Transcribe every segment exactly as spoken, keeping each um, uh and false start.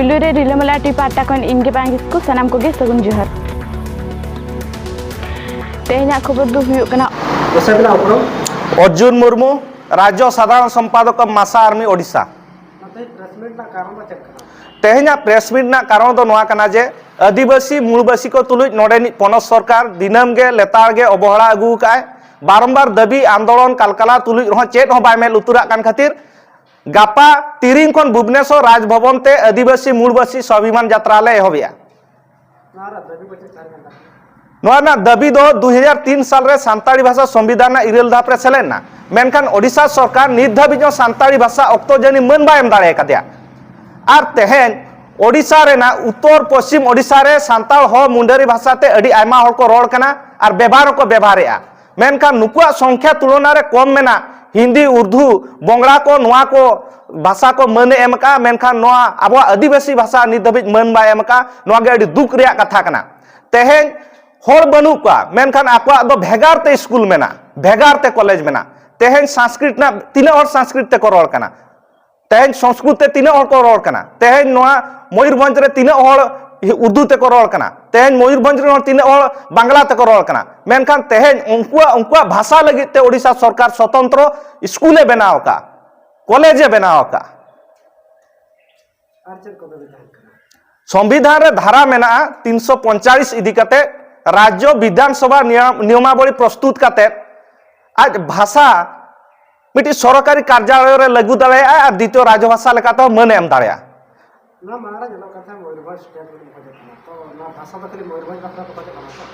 ᱯᱩᱭᱞᱩ ᱨᱮ ᱨᱤᱞᱟᱹᱢᱟᱞᱟ ᱴᱤ ᱯᱟᱦᱴᱟ ᱠᱷᱚᱱ ᱤᱧ ᱜᱮ ᱵᱟᱝ ᱠᱤᱥᱠᱩ, ᱥᱟᱱᱟᱢ ᱠᱚᱜᱮ ᱥᱟᱹᱜᱩᱱ ᱡᱚᱦᱟᱨ᱾ ᱛᱮᱦᱮᱧᱟᱜ ᱠᱷᱚᱵᱚᱨ ᱫᱚ ᱦᱩᱭᱩᱜ ᱠᱟᱱᱟ, ᱚᱨᱡᱩᱱ ᱢᱩᱨᱢᱩ, ᱨᱟᱡᱽᱡᱚ ᱥᱟᱫᱷᱟᱨᱚᱱ ᱥᱚᱢᱯᱟᱫᱚᱠ, ᱢᱟᱥᱟ ᱟᱨᱢᱤ, ᱳᱰᱤᱥᱟ᱾ ᱛᱮᱦᱮᱧᱟᱜ ᱯᱨᱮᱥ ᱢᱤᱴ ᱨᱮᱱᱟᱜ ᱠᱟᱨᱚᱱ ᱫᱚ ᱱᱚᱣᱟ ᱠᱟᱱᱟ ᱡᱮ ᱟᱹᱫᱤᱵᱟᱹᱥᱤ ᱢᱩᱞᱵᱟᱹᱥᱤ ᱠᱚ ᱛᱩᱞᱩᱡ ᱱᱚᱰᱮᱱᱤᱡ ᱯᱚᱱᱚᱛ ᱥᱚᱨᱠᱟᱨ ᱫᱤᱱᱟᱹᱢ ᱜᱮ ᱞᱮᱛᱟᱲ ᱜᱮ ᱚᱵᱚᱦᱮᱲᱟ ᱟᱹᱜᱩ ᱟᱠᱟᱫᱼᱟᱭ᱾ ᱵᱟᱨᱚᱢᱵᱟᱨ ᱫᱟᱹᱵᱤ ᱟᱱᱫᱳᱞᱚᱱ ᱠᱟᱞᱠᱟᱞᱟ ᱛᱩᱞᱩᱡ ᱨᱮᱦᱚᱸ ᱪᱮᱫ ᱦᱚᱸ ᱵᱟᱭ ᱢᱮᱫ ᱞᱩᱛᱩᱨᱟᱜ ᱠᱟᱱ ᱠᱷᱟᱹᱛᱤᱨ ᱜᱟᱯᱟ ᱛᱤᱨᱤᱝ ᱠᱷᱚᱱ ᱵᱷᱩᱵᱽᱱᱮᱥᱚᱨ ᱨᱟᱡᱽᱵᱷᱚᱵᱚᱱ ᱛᱮ ᱟᱹᱫᱤᱵᱟᱹᱥᱤ ᱢᱩᱞᱵᱟᱹᱥᱤ ᱥᱣᱟᱵᱷᱤᱢᱟᱱ ᱡᱟᱛᱨᱟ ᱞᱮ ᱮᱦᱚᱵᱮᱜᱼᱟ᱾ ᱱᱚᱣᱟ ᱨᱮᱱᱟᱜ ᱫᱟᱹᱵᱤ ᱫᱚ ᱫᱩ ᱦᱟᱡᱟᱨ ᱛᱤᱱ ᱥᱟᱞ ᱨᱮ ᱥᱟᱱᱛᱟᱲᱤ ᱵᱷᱟᱥᱟ ᱥᱚᱝᱵᱤᱫᱷᱟᱱ ᱨᱮᱱᱟᱜ ᱤᱨᱟᱹᱞ ᱫᱷᱟᱯ ᱨᱮ ᱥᱮᱞᱮᱫ ᱮᱱᱟ, ᱢᱮᱱᱠᱷᱟᱱ ᱳᱰᱤᱥᱟ ᱥᱚᱨᱠᱟᱨ ᱱᱤᱛ ᱫᱷᱟᱹᱵᱤᱡ ᱦᱚᱸ ᱥᱟᱱᱛᱟᱲᱤ ᱵᱷᱟᱥᱟ ᱚᱠᱛᱚ ᱡᱟᱹᱱᱤ ᱢᱟᱹᱱ ᱵᱟᱭ ᱮᱢ ᱫᱟᱲᱮ ᱟᱠᱟᱫᱮᱭᱟ᱾ ᱟᱨ ᱛᱮᱦᱮᱧ ᱳᱰᱤᱥᱟ ᱨᱮᱱᱟᱜ ᱩᱛᱛᱚᱨ ᱯᱚᱥᱪᱤᱢ ᱳᱰᱤᱥᱟ ᱨᱮ ᱥᱟᱱᱛᱟᱲ ᱦᱚᱸ ᱢᱩᱱᱰᱟᱹᱨᱤ ᱵᱷᱟᱥᱟ ᱛᱮ ᱟᱹᱰᱤ ᱟᱭᱢᱟ ᱦᱚᱲ ᱠᱚ ᱨᱚᱲ ᱠᱟᱱᱟ ᱟᱨ ᱵᱮᱵᱷᱟᱨ ᱦᱚᱸᱠᱚ ᱵᱮᱵᱷᱟᱨᱮᱜᱼᱟ᱾ ᱢᱮᱱᱠᱷᱟᱱ ᱱᱩᱠᱩᱣᱟᱜ ᱥᱚᱝᱠᱷᱟ ᱛᱩᱞᱚᱱᱟ ᱨᱮ ᱠᱚᱢ ᱢᱮᱱᱟᱜ ᱦᱤᱱᱫᱤ, ᱩᱨᱫᱩ, ᱵᱚᱝᱞᱟ ᱠᱚ, ᱱᱚᱣᱟ ᱠᱚ ᱵᱷᱟᱥᱟ ᱠᱚ ᱢᱟᱹᱱ ᱮ ᱮᱢ ᱟᱠᱟᱫᱼᱟ, ᱢᱮᱱᱠᱷᱟᱱ ᱱᱚᱣᱟ ᱟᱵᱚᱣᱟᱜ ᱟᱹᱫᱤᱵᱟᱹᱥᱤ ᱵᱷᱟᱥᱟ ᱱᱤᱛ ᱫᱷᱟᱹᱵᱤᱡ ᱢᱟᱹᱱ ᱵᱟᱭ ᱮᱢ ᱟᱠᱟᱫᱼᱟ᱾ ᱱᱚᱣᱟ ᱜᱮ ᱟᱹᱰᱤ ᱫᱩᱠ ᱨᱮᱭᱟᱜ ᱠᱟᱛᱷᱟ ᱠᱟᱱᱟ᱾ ᱛᱮᱦᱮᱧ ᱦᱚᱲ ᱵᱟᱹᱱᱩᱜ ᱠᱚᱣᱟ, ᱢᱮᱱᱠᱷᱟᱱ ᱟᱠᱚᱣᱟᱜ ᱫᱚ ᱵᱷᱮᱜᱟᱨ ᱛᱮ ᱥᱠᱩᱞ ᱢᱮᱱᱟᱜᱼᱟ, ᱵᱷᱮᱜᱟᱨ ᱛᱮ ᱠᱚᱞᱮᱡᱽ ᱢᱮᱱᱟᱜᱼᱟ᱾ ᱛᱮᱦᱮᱧ ᱥᱚᱝᱥᱠᱨᱤᱛ ᱨᱮᱱᱟᱜ ᱛᱤᱱᱟᱹᱜ ᱦᱚᱲ ᱥᱚᱝᱥᱠᱨᱤᱛ ᱛᱮᱠᱚ ᱨᱚᱲ ᱠᱟᱱᱟ? ᱛᱮᱦᱮᱧ ᱥᱚᱝᱥᱠᱨᱤᱛ ᱛᱮ ᱛᱤᱱᱟᱹᱜ ᱦᱚᱲ ᱠᱚ ᱨᱚᱲ ᱠᱟᱱᱟ? ᱛᱮᱦᱮᱧ ᱱᱚᱣᱟ ᱢᱚᱭᱩᱨᱵᱷᱚᱸᱡᱽ ᱨᱮ ᱛᱤᱱᱟᱹᱜ ᱦᱚᱲ ᱩᱨᱫᱩ ᱛᱮᱠᱚ ᱨᱚᱲ ᱠᱟᱱᱟ? ᱛᱮᱦᱮᱧ ᱢᱚᱭᱩᱨᱵᱷᱚᱸᱡᱽ ᱨᱮᱱ ᱦᱚᱲ ᱛᱤᱱᱟᱹᱜ ᱦᱚᱲ ᱵᱟᱝᱞᱟ ᱛᱮᱠᱚ ᱨᱚᱲ ᱠᱟᱱᱟ? ᱢᱮᱱᱠᱷᱟᱱ ᱛᱮᱦᱮᱧ ᱩᱱᱠᱩᱣᱟᱜ, ᱩᱱᱠᱩᱣᱟᱜ ᱵᱷᱟᱥᱟ ᱞᱟᱹᱜᱤᱫ ᱛᱮ ᱳᱰᱤᱥᱟ ᱥᱚᱨᱠᱟᱨ ᱥᱚᱛᱚᱱᱛᱨᱚ ᱥᱠᱩᱞᱮ ᱵᱮᱱᱟᱣ ᱟᱠᱟᱫᱼᱟ, ᱠᱚᱞᱮᱡᱽ ᱮ ᱵᱮᱱᱟᱣ ᱟᱠᱟᱫᱼᱟ᱾ ᱟᱨ ᱪᱮᱫ ᱠᱚ ᱫᱟᱹᱵᱤ ᱛᱟᱦᱮᱸ ᱠᱟᱱᱟ? ᱥᱚᱝᱵᱤᱫᱷᱟᱱ ᱨᱮ ᱫᱷᱟᱨᱟ ᱢᱮᱱᱟᱜᱼᱟ ᱛᱤᱱᱥᱚ ᱯᱚᱧᱪᱟᱞᱤᱥ ᱤᱫᱤ ᱠᱟᱛᱮ, ᱨᱟᱡᱽᱡᱚ ᱵᱤᱫᱷᱟᱱ ᱥᱚᱵᱷᱟ ᱱᱤᱭᱚᱢ, ᱱᱤᱭᱚᱢᱟᱵᱚᱞᱤ ᱯᱨᱚᱥᱛᱩᱛ ᱠᱟᱛᱮ ᱟᱡ ᱵᱷᱟᱥᱟ ᱢᱤᱫᱴᱤᱡ ᱥᱚᱨᱠᱟᱨᱤ ᱠᱟᱨᱡᱟᱞᱚᱭ ᱨᱮ ᱞᱟᱹᱜᱩ ᱫᱟᱲᱮᱭᱟᱜᱼᱟ ᱟᱨ ᱫᱤᱛᱤᱭᱚ ᱨᱟᱡᱽᱵᱷᱟᱥᱟ ᱞᱮᱠᱟᱛᱮ ᱦᱚᱸ ᱢᱟᱹᱱ ᱮ ᱮᱢ ᱫᱟᱲᱮᱭᱟᱜᱼᱟ᱾ ᱱᱚᱣᱟ ᱢᱟᱲᱟᱝ ᱨᱮ ᱧᱮᱞᱚᱜ ᱠᱟᱱ ᱛᱟᱦᱮᱸᱫ ᱢᱚᱭᱩᱨᱵᱷᱚᱸᱡᱽ ᱥᱴᱮᱴ ᱨᱮᱱ ᱠᱚ ᱠᱷᱚᱡᱚᱜ ᱠᱟᱱᱟ, ᱛᱚ ᱱᱚᱣᱟ ᱵᱷᱟᱥᱟ ᱫᱚ ᱠᱷᱟᱹᱞᱤ ᱢᱚᱭᱩᱨᱵᱷᱚᱸᱡᱽ ᱵᱟᱠᱷᱨᱟ ᱠᱚ ᱠᱷᱚᱡᱚᱜ ᱠᱟᱱᱟ ᱛᱚ?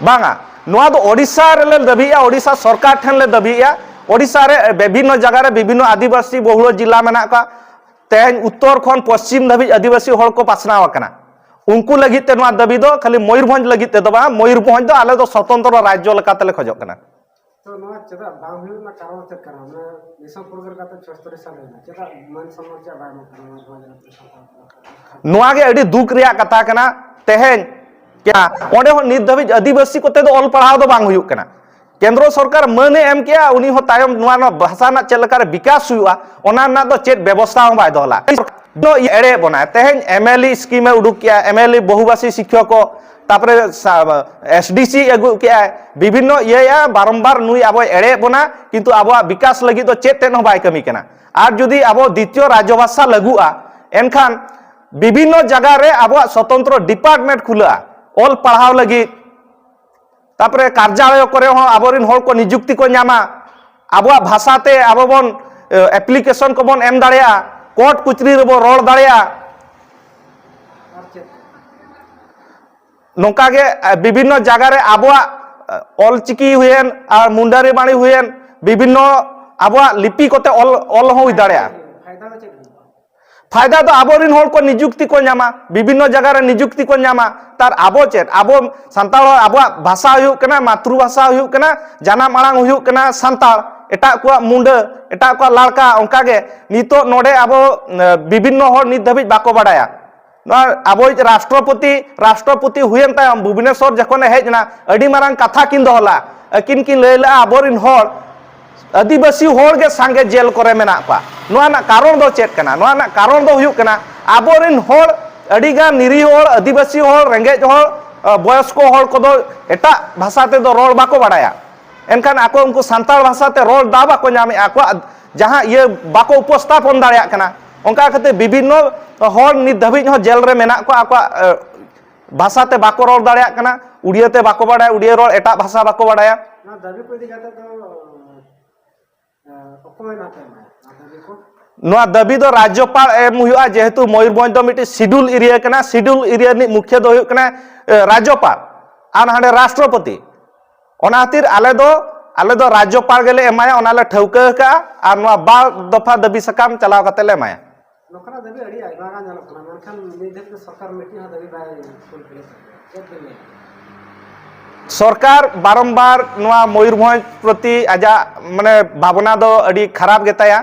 ᱵᱟᱝᱟ, ᱱᱚᱣᱟ ᱫᱚ ᱳᱰᱤᱥᱟ ᱨᱮᱞᱮ ᱫᱟᱹᱵᱤᱭᱮᱜᱼᱟ, ᱳᱰᱤᱥᱟ ᱥᱚᱨᱠᱟᱨ ᱴᱷᱮᱱ ᱞᱮ ᱫᱟᱹᱵᱤᱭᱮᱜᱼᱟ᱾ ᱳᱰᱤᱥᱟ ᱨᱮ ᱵᱤᱵᱷᱤᱱᱱᱚ ᱡᱟᱭᱜᱟ ᱨᱮ ᱵᱤᱵᱷᱤᱱᱱᱚ ᱟᱹᱫᱤᱵᱟᱹᱥᱤ ᱵᱚᱦᱩᱞ ᱡᱤᱞᱟ ᱢᱮᱱᱟᱜ ᱠᱚᱣᱟ᱾ ᱛᱮᱦᱮᱧ ᱩᱛᱛᱚᱨ ᱠᱷᱚᱱ ᱯᱚᱥᱪᱤᱢ ᱫᱷᱟᱹᱵᱤᱡ ᱟᱹᱫᱤᱵᱟᱹᱥᱤ ᱦᱚᱲ ᱠᱚ ᱯᱟᱥᱱᱟᱣ ᱟᱠᱟᱱᱟ᱾ ᱩᱱᱠᱩ ᱞᱟᱹᱜᱤᱫ ᱛᱮ ᱱᱚᱣᱟ ᱫᱟᱹᱵᱤ ᱫᱚ ᱠᱷᱟᱹᱞᱤ ᱢᱚᱭᱩᱨᱵᱷᱚᱸᱡᱽ ᱞᱟᱹᱜᱤᱫ ᱛᱮᱫᱚ ᱵᱟᱝ, ᱢᱚᱭᱩᱨᱵᱷᱚᱸᱡᱽ ᱫᱚ ᱟᱞᱮ ᱫᱚ ᱥᱚᱛᱚᱱᱛᱨᱚ ᱨᱟᱡᱽᱡᱚ ᱞᱮᱠᱟᱛᱮᱞᱮ ᱠᱷᱚᱡᱚᱜ ᱠᱟᱱᱟ᱾ ᱛᱚ ᱱᱚᱣᱟ ᱪᱮᱫᱟᱜ ᱵᱟᱝ ᱦᱩᱭᱩᱜ ᱨᱮᱱᱟᱜ ᱠᱟᱨᱚᱱ ᱪᱮᱫ ᱠᱟᱱᱟ? ᱢᱟᱱᱮ ᱫᱤᱥᱚᱢ ᱯᱷᱩᱨᱜᱟᱹᱞ ᱠᱟᱛᱮ ᱪᱷᱚᱭᱥᱚᱴᱴᱤ ᱥᱟᱞ ᱦᱩᱭᱱᱟ, ᱪᱮᱫᱟᱜ ᱢᱟᱹᱱ ᱥᱚᱱᱢᱟᱱ ᱪᱮᱫᱟᱜ ᱵᱟᱭ ᱮᱢᱚᱜ ᱠᱟᱱᱟ ᱱᱚᱣᱟ ᱥᱚᱢᱟᱡᱽ ᱨᱮ ᱥᱟᱱᱛᱟᱲ ᱠᱚ? ᱱᱚᱣᱟ ᱜᱮ ᱟᱹᱰᱤ ᱫᱩᱠ ᱨᱮᱭᱟᱜ ᱠᱟᱛᱷᱟ ᱠᱟᱱᱟ᱾ ᱛᱮᱦᱮᱧ ᱠᱮᱭᱟ, ᱚᱸᱰᱮ ᱦᱚᱸ ᱱᱤᱛ ᱫᱷᱟᱹᱵᱤᱡ ᱟᱹᱫᱤᱵᱟᱹᱥᱤ ᱠᱚᱛᱮ ᱫᱚ ᱚᱞ ᱯᱟᱲᱦᱟᱣ ᱫᱚ ᱵᱟᱝ ᱦᱩᱭᱩᱜ ᱠᱟᱱᱟ᱾ ᱠᱮᱱᱫᱨᱚ ᱥᱚᱨᱠᱟᱨ ᱢᱟᱹᱱᱮ ᱮᱢ ᱠᱮᱜᱼᱟ, ᱩᱱᱤ ᱦᱚᱸ ᱛᱟᱭᱚᱢ ᱱᱚᱣᱟ, ᱱᱚᱣᱟ ᱵᱷᱟᱥᱟ ᱨᱮᱱᱟᱜ ᱪᱮᱫ ᱞᱮᱠᱟᱨᱮ ᱵᱤᱠᱟᱥ ᱦᱩᱭᱩᱜᱼᱟ, ᱚᱱᱟ ᱨᱮᱱᱟᱜ ᱫᱚ ᱪᱮᱫ ᱵᱮᱵᱚᱥᱛᱷᱟ ᱦᱚᱸ ᱵᱟᱭ ᱫᱚᱦᱚ ᱞᱮᱫᱼᱟ᱾ ᱫᱚ ᱮᱲᱮᱭᱮᱫ ᱵᱚᱱᱟ᱾ ᱛᱮᱦᱮᱧ ᱮᱢ ᱮᱞ ᱤ ᱥᱠᱤᱢ ᱮ ᱩᱰᱩᱠ ᱠᱮᱜᱼᱟ, ᱮᱢ ᱮᱞ ᱤ ᱵᱚᱦᱩᱵᱟᱥᱤ ᱥᱤᱠᱠᱷᱚᱠ ᱠᱚ, ᱛᱟᱨᱯᱚᱨᱮ ᱥᱟ-, ᱮᱥ ᱰᱤ ᱥᱤ ᱟᱹᱜᱩ ᱠᱮᱜᱼᱟᱭ, ᱵᱤᱵᱷᱤᱱᱱᱚ ᱤᱭᱟᱹᱭᱟ, ᱵᱟᱨᱚᱢᱵᱟᱨ ᱱᱩᱭ ᱟᱵᱚᱭ ᱮᱲᱮᱭᱮᱫ ᱵᱚᱱᱟ, ᱠᱤᱱᱛᱩ ᱟᱵᱚᱣᱟᱜ ᱵᱤᱠᱟᱥ ᱞᱟᱹᱜᱤᱫ ᱫᱚ ᱪᱮᱫ ᱛᱮᱫ ᱦᱚᱸ ᱵᱟᱭ ᱠᱟᱹᱢᱤ ᱠᱟᱱᱟ᱾ ᱟᱨ ᱡᱩᱫᱤ ᱟᱵᱚ ᱫᱤᱛᱤᱭᱚ ᱨᱟᱡᱽᱵᱷᱟᱥᱟ ᱞᱟᱹᱜᱩᱜᱼᱟ, ᱮᱱᱠᱷᱟᱱ ᱵᱤᱵᱷᱤᱱᱱᱚ ᱡᱟᱭᱜᱟ ᱨᱮ ᱟᱵᱚᱣᱟᱜ ᱥᱚᱛᱚᱱᱛᱨᱚ ᱰᱤᱯᱟᱨᱴᱢᱮᱱᱴ ᱠᱷᱩᱞᱟᱹᱜᱼᱟ, ᱚᱞ ᱯᱟᱲᱦᱟᱣ ᱞᱟᱹᱜᱤᱫ, ᱛᱟᱨᱯᱚᱨᱮ ᱠᱟᱨᱡᱟᱞᱚᱭ ᱠᱚᱨᱮ ᱦᱚᱸ ᱟᱵᱚᱨᱮᱱ ᱦᱚᱲ ᱠᱚ ᱱᱤᱡᱩᱠᱛᱤ ᱠᱚ ᱧᱟᱢᱟ, ᱟᱵᱚᱣᱟᱜ ᱵᱷᱟᱥᱟ ᱛᱮ ᱟᱵᱚ ᱵᱚᱱ, ᱮ, ᱮᱯᱞᱤᱠᱮᱥᱚᱱ ᱠᱚᱵᱚᱱ ᱮᱢ ᱫᱟᱲᱮᱭᱟᱜᱼᱟ, ᱠᱳᱨᱴ ᱠᱩᱪᱨᱤ ᱨᱮᱵᱚ ᱨᱚᱲ ᱫᱟᱲᱮᱭᱟᱜᱼᱟ᱾ ᱟᱨ ᱪᱮᱫ? ᱱᱚᱝᱠᱟ ᱜᱮ, ᱮ, ᱵᱤᱵᱷᱤᱱᱱᱚ ᱡᱟᱭᱜᱟ ᱨᱮ ᱟᱵᱚᱣᱟᱜ, ᱮ, ᱚᱞᱪᱤᱠᱤ ᱦᱩᱭᱮᱱ ᱟᱨ ᱢᱩᱱᱰᱟᱨᱤ ᱵᱟᱬᱤ ᱦᱩᱭᱮᱱ, ᱵᱤᱵᱷᱤᱱᱱᱚ ᱟᱵᱚᱣᱟᱜ ᱞᱤᱯᱤ ᱠᱚᱛᱮ ᱚᱞ, ᱚᱞ ᱦᱚᱸ ᱦᱩᱭ ᱫᱟᱲᱮᱭᱟᱜᱼᱟ᱾ ᱯᱷᱟᱭᱫᱟ ᱫᱚ ᱪᱮᱫ ᱦᱩᱭᱩᱜᱼᱟ? ᱯᱷᱟᱭᱫᱟ ᱫᱚ ᱟᱵᱚᱨᱮᱱ ᱦᱚᱲ ᱠᱚ ᱱᱤᱡᱩᱠᱛᱤ ᱠᱚ ᱧᱟᱢᱟ, ᱵᱤᱵᱷᱤᱱᱱᱚ ᱡᱟᱭᱜᱟ ᱨᱮ ᱱᱤᱡᱩᱠᱛᱤ ᱠᱚ ᱧᱟᱢᱟ᱾ ᱛᱟᱨ ᱟᱵᱚ ᱪᱮᱫ? ᱟᱵᱚ ᱥᱟᱱᱛᱟᱲ ᱦᱚᱲ, ᱟᱵᱚᱣᱟᱜ ᱵᱷᱟᱥᱟ ᱦᱩᱭᱩᱜ ᱠᱟᱱᱟ, ᱢᱟᱛᱨᱩ ᱵᱷᱟᱥᱟ ᱦᱩᱭᱩᱜ ᱠᱟᱱᱟ, ᱡᱟᱱᱟᱢ ᱟᱲᱟᱝ ᱦᱩᱭᱩᱜ ᱠᱟᱱᱟ ᱥᱟᱱᱛᱟᱲ, ᱮᱴᱟᱜ ᱠᱚᱣᱟᱜ ᱢᱩᱱᱰᱟᱹ, ᱮᱴᱟᱜ ᱠᱚᱣᱟᱜ ᱞᱟᱲᱠᱟ᱾ ᱚᱱᱠᱟ ᱜᱮ ᱱᱤᱛᱚᱜ ᱱᱚᱰᱮ ᱟᱵᱚ, ᱮ, ᱵᱤᱵᱷᱤᱱᱱᱚ ᱦᱚᱲ ᱱᱤᱛ ᱫᱷᱟᱹᱵᱤᱡ ᱵᱟᱠᱚ ᱵᱟᱰᱟᱭᱟ᱾ ᱱᱚᱣᱟ ᱟᱵᱚᱭᱤᱡ ᱨᱟᱥᱴᱨᱚᱯᱚᱛᱤ, ᱨᱟᱥᱴᱨᱚᱯᱚᱛᱤ ᱦᱩᱭᱮᱱ ᱛᱟᱭᱚᱢ ᱵᱷᱩᱵᱽᱱᱮᱥᱚᱨ ᱡᱚᱠᱷᱚᱱᱮ ᱦᱮᱡ ᱮᱱᱟ, ᱟᱹᱰᱤ ᱢᱟᱨᱟᱝ ᱠᱟᱛᱷᱟ ᱠᱤᱱ ᱫᱚᱦᱚ ᱞᱮᱫᱼᱟ᱾ ᱟᱹᱠᱤᱱ ᱠᱤᱱ ᱞᱟᱹᱭ ᱞᱮᱫᱼᱟ, ᱟᱵᱚᱨᱮᱱ ᱦᱚᱲ ᱟᱹᱫᱤᱵᱟᱹᱥᱤ ᱦᱚᱲ ᱜᱮ ᱥᱟᱸᱜᱮ ᱡᱮᱞ ᱠᱚᱨᱮ ᱢᱮᱱᱟᱜ ᱠᱚᱣᱟ᱾ ᱱᱚᱣᱟ ᱨᱮᱱᱟᱜ ᱠᱟᱨᱚᱱ ᱫᱚ ᱪᱮᱫ ᱠᱟᱱᱟ? ᱱᱚᱣᱟ ᱨᱮᱱᱟᱜ ᱠᱟᱨᱚᱱ ᱫᱚ ᱦᱩᱭᱩᱜ ᱠᱟᱱᱟ, ᱟᱵᱚᱨᱮᱱ ᱦᱚᱲ, ᱟᱹᱰᱤᱜᱟᱱ ᱱᱤᱨᱤᱦ ᱦᱚᱲ, ᱟᱹᱫᱤᱵᱟᱹᱥᱤ ᱦᱚᱲ, ᱨᱮᱸᱜᱮᱡ ᱦᱚᱲ, ᱵᱚᱭᱚᱥᱠᱚ ᱦᱚᱲ ᱠᱚᱫᱚ ᱮᱴᱟᱜ ᱵᱷᱟᱥᱟ ᱛᱮᱫᱚ ᱨᱚᱲ ᱵᱟᱠᱚ ᱵᱟᱲᱟᱭᱟ᱾ ᱮᱱᱠᱷᱟᱱ ᱟᱠᱚ ᱩᱱᱠᱩ ᱥᱟᱱᱛᱟᱲ ᱵᱷᱟᱥᱟ ᱛᱮ ᱨᱚᱲ ᱫᱟᱣ ᱵᱟᱠᱚ ᱧᱟᱢᱮᱫᱼᱟ, ᱟᱠᱚᱣᱟᱜ ᱡᱟᱦᱟᱸ ᱤᱭᱟᱹ ᱵᱟᱠᱚ ᱩᱯᱚᱥᱛᱷᱟᱯᱚᱱ ᱫᱟᱲᱮᱭᱟᱜ ᱠᱟᱱᱟ᱾ ᱚᱱᱠᱟ ᱠᱟᱛᱮ ᱵᱤᱵᱷᱤᱱᱱᱚ ᱦᱚᱲ ᱱᱤᱛ ᱫᱷᱟᱹᱵᱤᱡ ᱦᱚᱸ ᱡᱮᱞ ᱨᱮ ᱢᱮᱱᱟᱜ ᱠᱚᱣᱟ, ᱟᱠᱚᱣᱟᱜ, ᱮ, ᱵᱷᱟᱥᱟ ᱛᱮ ᱵᱟᱠᱚ ᱨᱚᱲ ᱫᱟᱲᱮᱭᱟᱜ ᱠᱟᱱᱟ, ᱩᱲᱤᱭᱟᱹ ᱛᱮ ᱵᱟᱠᱚ ᱵᱟᱲᱟᱭᱟ, ᱩᱲᱤᱭᱟᱹ ᱨᱚᱲ, ᱮᱴᱟᱜ ᱵᱷᱟᱥᱟ ᱵᱟᱠᱚ ᱵᱟᱲᱟᱭᱟ᱾ ᱱᱚᱣᱟ ᱫᱟᱹᱵᱤ ᱠᱚ ᱤᱫᱤ ᱠᱟᱛᱮ ᱫᱚ, ᱮ, ᱚᱠᱚᱭ ᱱᱟᱯᱮ ᱮᱢᱟ ᱱᱚᱣᱟ ᱫᱟᱹᱵᱤ ᱠᱚ? ᱱᱚᱣᱟ ᱫᱟᱹᱵᱤ ᱫᱚ ᱨᱟᱡᱽᱡᱚᱯᱟᱲ ᱮᱢ ᱦᱩᱭᱩᱜᱼᱟ, ᱡᱮᱦᱮᱛᱩ ᱢᱚᱭᱩᱨᱵᱷᱚᱸᱡᱽ ᱫᱚ ᱢᱤᱫᱴᱤᱡ ᱥᱤᱰᱩᱞ ᱮᱨᱤᱭᱟ ᱠᱟᱱᱟ᱾ ᱥᱤᱰᱩᱞ ᱮᱨᱤᱭᱟ ᱨᱤᱱᱤᱡ ᱢᱩᱠᱷᱤᱭᱟᱹ ᱫᱚ ᱦᱩᱭᱩᱜ ᱠᱟᱱᱟ, ᱮ, ᱨᱟᱡᱽᱡᱚᱯᱟᱲ ᱟᱨ ᱦᱟᱸᱰᱮ ᱨᱟᱥᱴᱨᱚᱯᱚᱛᱤ᱾ ᱚᱱᱟ ᱠᱷᱟᱹᱛᱤᱨ ᱟᱞᱮ ᱫᱚ, ᱟᱞᱮ ᱫᱚ ᱨᱟᱡᱽᱡᱚᱯᱟᱲ ᱜᱮᱞᱮ ᱮᱢᱟᱭᱟ, ᱚᱱᱟ ᱞᱮ ᱴᱷᱟᱹᱣᱠᱟᱹ ᱟᱠᱟᱫᱼᱟ᱾ ᱟᱨ ᱱᱚᱣᱟ ᱵᱟᱨ ᱫᱚᱯᱷᱟ ᱫᱟᱹᱵᱤ ᱥᱟᱠᱟᱢ ᱪᱟᱞᱟᱣ ᱠᱟᱛᱮ ᱞᱮ ᱮᱢᱟᱭᱟ᱾ ᱱᱚᱝᱠᱟᱱᱟᱜ ᱫᱟᱹᱵᱤ ᱟᱹᱰᱤ ᱟᱭᱢᱟ ᱜᱟᱱ ᱧᱮᱞᱚᱜ ᱠᱟᱱᱟ, ᱢᱮᱱᱠᱷᱟᱱ ᱱᱤᱛ ᱫᱷᱟᱹᱵᱤᱡ ᱛᱮ ᱥᱚᱨᱠᱟᱨ ᱢᱤᱫᱴᱤᱡ ᱦᱚᱸ ᱫᱟᱹᱵᱤ ᱵᱟᱭ ᱯᱷᱩᱞᱯᱷᱤᱞ ᱮᱫᱟ᱾ ᱪᱮᱫ ᱵᱤᱱ ᱞᱟᱹᱭᱟ? ᱥᱚᱨᱠᱟᱨ ᱵᱟᱨᱚᱢᱵᱟᱨ ᱱᱚᱣᱟ ᱢᱚᱭᱩᱨᱵᱷᱚᱸᱡᱽ ᱯᱨᱚᱛᱤ ᱟᱡᱟᱜ ᱢᱟᱱᱮ ᱵᱷᱟᱵᱽᱱᱟ ᱫᱚ ᱟᱹᱰᱤ ᱠᱷᱟᱨᱟᱯ ᱜᱮᱛᱟᱭᱟ᱾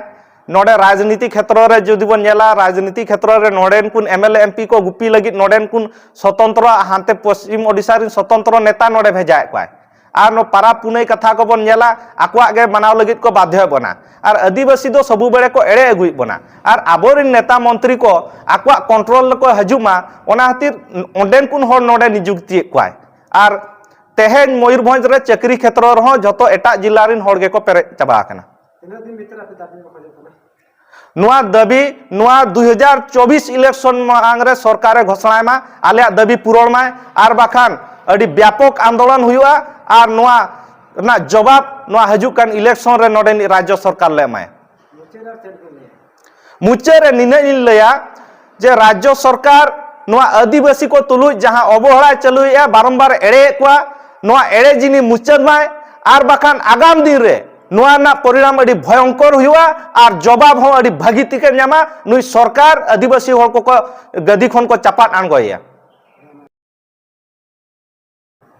ᱱᱚᱰᱮ ᱨᱟᱡᱽᱱᱤᱛᱤ ᱠᱷᱮᱛᱨᱚ ᱨᱮ ᱡᱩᱫᱤ ᱵᱚᱱ ᱧᱮᱞᱟ, ᱨᱟᱡᱽᱱᱤᱛᱤ ᱠᱷᱮᱛᱨᱚ ᱨᱮ ᱱᱚᱰᱮᱱ ᱠᱩᱱ M L A, M P ᱠᱚ ᱜᱩᱯᱤ ᱞᱟᱹᱜᱤᱫ ᱱᱚᱰᱮᱱ ᱠᱩᱱ ᱥᱚᱛᱚᱱᱛᱨᱚ ᱦᱟᱱᱛᱮ ᱯᱚᱥᱪᱤᱢ ᱳᱰᱤᱥᱟ ᱨᱮᱱ ᱥᱚᱛᱚᱱᱛᱨᱚ ᱱᱮᱛᱟ ᱱᱚᱰᱮ ᱵᱷᱮᱡᱟᱭᱮᱫ ᱠᱚᱣᱟᱭ᱾ ᱟᱨ ᱱᱚᱣᱟ ᱯᱟᱨᱟᱵᱽ ᱯᱩᱱᱟᱹᱭ ᱠᱟᱛᱷᱟ ᱠᱚᱵᱚᱱ ᱧᱮᱞᱟ, ᱟᱠᱚᱣᱟᱜ ᱜᱮ ᱢᱟᱱᱟᱣ ᱞᱟᱹᱜᱤᱫ ᱠᱚ ᱵᱟᱫᱷᱭᱚ ᱵᱚᱱᱟ᱾ ᱟᱨ ᱟᱹᱫᱤᱵᱟᱹᱥᱤ ᱫᱚ ᱥᱚᱵᱩ ᱵᱮᱲᱮ ᱠᱚ ᱮᱲᱮ ᱟᱹᱜᱩᱭᱮᱫ ᱵᱚᱱᱟ᱾ ᱟᱨ ᱟᱵᱚᱨᱮᱱ ᱱᱮᱛᱟ ᱢᱚᱱᱛᱨᱤ ᱠᱚ ᱟᱠᱚᱣᱟᱜ ᱠᱚᱱᱴᱨᱳᱞ ᱨᱮᱠᱚ ᱦᱤᱡᱩᱜ ᱢᱟ, ᱚᱱᱟ ᱠᱷᱟᱹᱛᱤᱨ ᱚᱸᱰᱮᱱ ᱠᱚ ᱦᱚᱲ ᱱᱚᱰᱮ ᱱᱤᱡᱩᱠᱛᱤᱭᱮᱫ ᱠᱚᱣᱟᱭ᱾ ᱟᱨ ᱛᱮᱦᱮᱧ ᱢᱚᱭᱩᱨᱵᱷᱚᱸᱡᱽ ᱨᱮ ᱪᱟᱹᱠᱨᱤ ᱠᱷᱮᱛᱨᱚ ᱨᱮᱦᱚᱸ ᱡᱷᱚᱛᱚ ᱮᱴᱟᱜ ᱡᱤᱞᱟ ᱨᱮᱱ ᱦᱚᱲ ᱜᱮᱠᱚ ᱯᱮᱨᱮᱡ ᱪᱟᱵᱟ ᱟᱠᱟᱱᱟ᱾ ᱛᱤᱱᱟᱹᱜ ᱫᱤᱱ ᱵᱷᱤᱛᱨᱤ ᱟᱯᱮ ᱫᱟᱹᱵᱤ ᱯᱮ ᱠᱷᱚᱡᱚᱜ ᱠᱟᱱᱟ? ᱱᱚᱣᱟ ᱫᱟᱹᱵᱤ, ᱱᱚᱣᱟ ᱫᱩ ᱦᱟᱡᱟᱨ ᱪᱚᱵᱵᱤᱥ ᱤᱞᱮᱠᱥᱚᱱ ᱢᱟᱲᱟᱝ ᱨᱮ ᱥᱚᱨᱠᱟᱨᱮ ᱜᱷᱳᱥᱚᱱᱟᱭ ᱢᱟ, ᱟᱞᱮᱭᱟᱜ ᱫᱟᱹᱵᱤ ᱯᱩᱨᱚᱱ ᱢᱟᱭ, ᱟᱨ ᱵᱟᱠᱷᱟᱱ ᱟᱹᱰᱤ ᱵᱮᱯᱚᱠ ᱟᱱᱫᱳᱞᱚᱱ ᱦᱩᱭᱩᱜᱼᱟ᱾ ᱟᱨ ᱱᱚᱣᱟ ᱨᱮᱱᱟᱜ ᱡᱚᱵᱟᱵ ᱱᱚᱣᱟ ᱦᱤᱡᱩᱜ ᱠᱟᱱ ᱤᱞᱮᱠᱥᱚᱱ ᱨᱮ ᱱᱚᱰᱮᱱᱤᱡ ᱨᱟᱡᱽᱡᱚ ᱥᱚᱨᱠᱟᱨ ᱞᱮ ᱮᱢᱟᱭᱟ᱾ ᱢᱩᱪᱟᱹᱫ ᱨᱮ ᱱᱤᱱᱟᱹᱜ ᱤᱧ ᱞᱟᱹᱭᱟ ᱡᱮ ᱨᱟᱡᱽᱡᱚ ᱥᱚᱨᱠᱟᱨ ᱱᱚᱣᱟ ᱟᱹᱫᱤᱵᱟᱹᱥᱤ ᱠᱚ ᱛᱩᱞᱩᱡ ᱡᱟᱦᱟᱸ ᱚᱵᱚᱦᱮᱲᱟᱭ ᱪᱟᱹᱞᱩᱭᱮᱫᱼᱟ, ᱵᱟᱨᱚᱢᱵᱟᱨ ᱮᱲᱮᱭᱮᱫ ᱠᱚᱣᱟ, ᱱᱚᱣᱟ ᱮᱲᱮ ᱡᱤᱱᱤ ᱢᱩᱪᱟᱹᱫ ᱢᱟᱭ, ᱟᱨ ᱵᱟᱠᱷᱟᱱ ᱟᱜᱟᱢ ᱫᱤᱱ ᱨᱮ ᱱᱚᱣᱟ ᱨᱮᱱᱟᱜ ᱯᱚᱨᱤᱱᱟᱢ ᱟᱹᱰᱤ ᱵᱷᱚᱭᱚᱝᱠᱚᱨ ᱦᱩᱭᱩᱜᱼᱟ ᱟᱨ ᱡᱚᱵᱟᱵ ᱦᱚᱸ ᱟᱹᱰᱤ ᱵᱷᱟᱹᱜᱤ ᱴᱷᱤᱠᱮ ᱧᱟᱢᱟ᱾ ᱱᱩᱭ ᱥᱚᱨᱠᱟᱨ ᱟᱹᱫᱤᱵᱟᱹᱥᱤ ᱦᱚᱲ ᱠᱚᱠᱚ ᱜᱟᱹᱫᱤ ᱠᱷᱚᱱ ᱠᱚ ᱪᱟᱯᱟᱫ ᱟᱬᱜᱚᱭᱮᱭᱟ᱾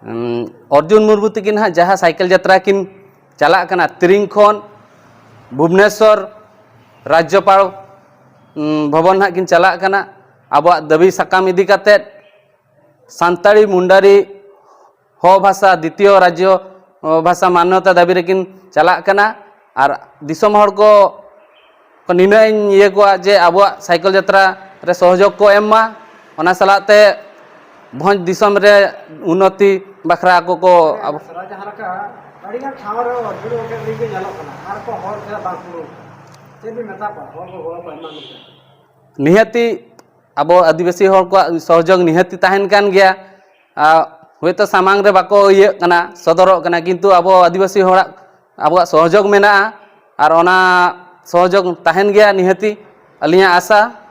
ᱩᱢ, ᱚᱨᱡᱩᱱ ᱢᱩᱨᱢᱩ ᱛᱟᱹᱠᱤᱱ ᱦᱟᱸᱜ ᱡᱟᱦᱟᱸ ᱥᱟᱭᱠᱮᱞ ᱡᱟᱛᱨᱟ ᱠᱤᱱ ᱪᱟᱞᱟᱜ ᱠᱟᱱᱟ, ᱛᱤᱨᱤᱝ ᱠᱷᱚᱱ ᱵᱷᱩᱵᱽᱱᱮᱥᱚᱨ ᱨᱟᱡᱽᱡᱚᱯᱟᱲ, ᱩᱢ, ᱵᱷᱚᱵᱚᱱ ᱦᱟᱸᱜ ᱠᱤᱱ ᱪᱟᱞᱟᱜ ᱠᱟᱱᱟ᱾ ᱟᱵᱚᱣᱟᱜ ᱫᱟᱹᱵᱤ ᱥᱟᱠᱟᱢ ᱤᱫᱤ ᱠᱟᱛᱮᱫ ᱥᱟᱱᱛᱟᱲᱤ ᱢᱩᱱᱰᱟᱨᱤ ᱦᱚ ᱵᱷᱟᱥᱟ ᱫᱤᱛᱤᱭᱚ ᱨᱟᱡᱽᱡᱚ, ᱚ, ᱵᱷᱟᱥᱟ ᱢᱟᱱᱱᱚᱛᱟ ᱫᱟᱹᱵᱤ ᱨᱮᱠᱤᱱ ᱪᱟᱞᱟᱜ ᱠᱟᱱᱟ᱾ ᱟᱨ ᱫᱤᱥᱚᱢ ᱦᱚᱲ ᱠᱚ, ᱠᱚ ᱱᱤᱱᱟᱹᱜ ᱤᱧ ᱤᱭᱟᱹ ᱠᱚᱣᱟ ᱡᱮ ᱟᱵᱚᱣᱟᱜ ᱥᱟᱭᱠᱮᱞ ᱡᱟᱛᱨᱟ ᱨᱮ ᱥᱚᱦᱚᱡᱳᱜᱽ ᱠᱚ ᱮᱢ ᱢᱟ, ᱚᱱᱟ ᱥᱟᱞᱟᱜ ᱛᱮ ᱵᱷᱚᱸᱡᱽ ᱫᱤᱥᱚᱢ ᱨᱮ ᱩᱱᱱᱚᱛᱤ ᱵᱟᱠᱷᱨᱟ ᱟᱠᱚ ᱠᱚ ᱟᱵᱚ ᱥᱟᱨᱟ ᱡᱟᱦᱟᱸ ᱞᱮᱠᱟ ᱟᱹᱰᱤᱜᱟᱱ ᱴᱷᱟᱶ ᱨᱮ ᱚᱨᱡᱩᱱ ᱜᱚᱢᱠᱮ ᱞᱟᱹᱭ ᱜᱮ ᱧᱮᱞᱚᱜ ᱠᱟᱱᱟ, ᱟᱨ ᱠᱚ ᱦᱚᱲ ᱥᱮ ᱵᱟᱝ ᱠᱚ, ᱪᱮᱫ ᱵᱤᱱ ᱢᱮᱛᱟ ᱠᱚᱣᱟ ᱦᱚᱲ ᱠᱚ ᱜᱚᱲᱚ ᱠᱚ ᱮᱢᱟ ᱠᱚ ᱠᱟᱱᱟ? ᱱᱤᱦᱟᱹᱛᱤ ᱟᱵᱚ ᱟᱹᱫᱤᱵᱟᱹᱥᱤ ᱦᱚᱲ ᱠᱚᱣᱟᱜ ᱥᱚᱦᱚᱡᱳᱜᱽ ᱱᱤᱦᱟᱹᱛᱤ ᱛᱟᱦᱮᱱ ᱠᱟᱱ ᱜᱮᱭᱟ᱾ ᱟᱨ ᱦᱳᱭᱛᱳ ᱥᱟᱢᱟᱝ ᱨᱮ ᱵᱟᱠᱚ ᱤᱭᱟᱹᱜ ᱠᱟᱱᱟ, ᱥᱚᱫᱚᱨᱚᱜ ᱠᱟᱱᱟ, ᱠᱤᱱᱛᱩ ᱟᱵᱚ ᱟᱹᱫᱤᱵᱟᱹᱥᱤ ᱦᱚᱲᱟᱜ ᱟᱵᱚᱣᱟᱜ ᱥᱚᱦᱚᱡᱳᱜᱽ ᱢᱮᱱᱟᱜᱼᱟ᱾ ᱟᱨ ᱚᱱᱟ ᱥᱚᱦᱚᱡᱳᱜᱽ ᱛᱟᱦᱮᱱ ᱜᱮᱭᱟ ᱱᱤᱦᱟᱹᱛᱤ, ᱟᱹᱞᱤᱧᱟᱜ ᱟᱥᱟ᱾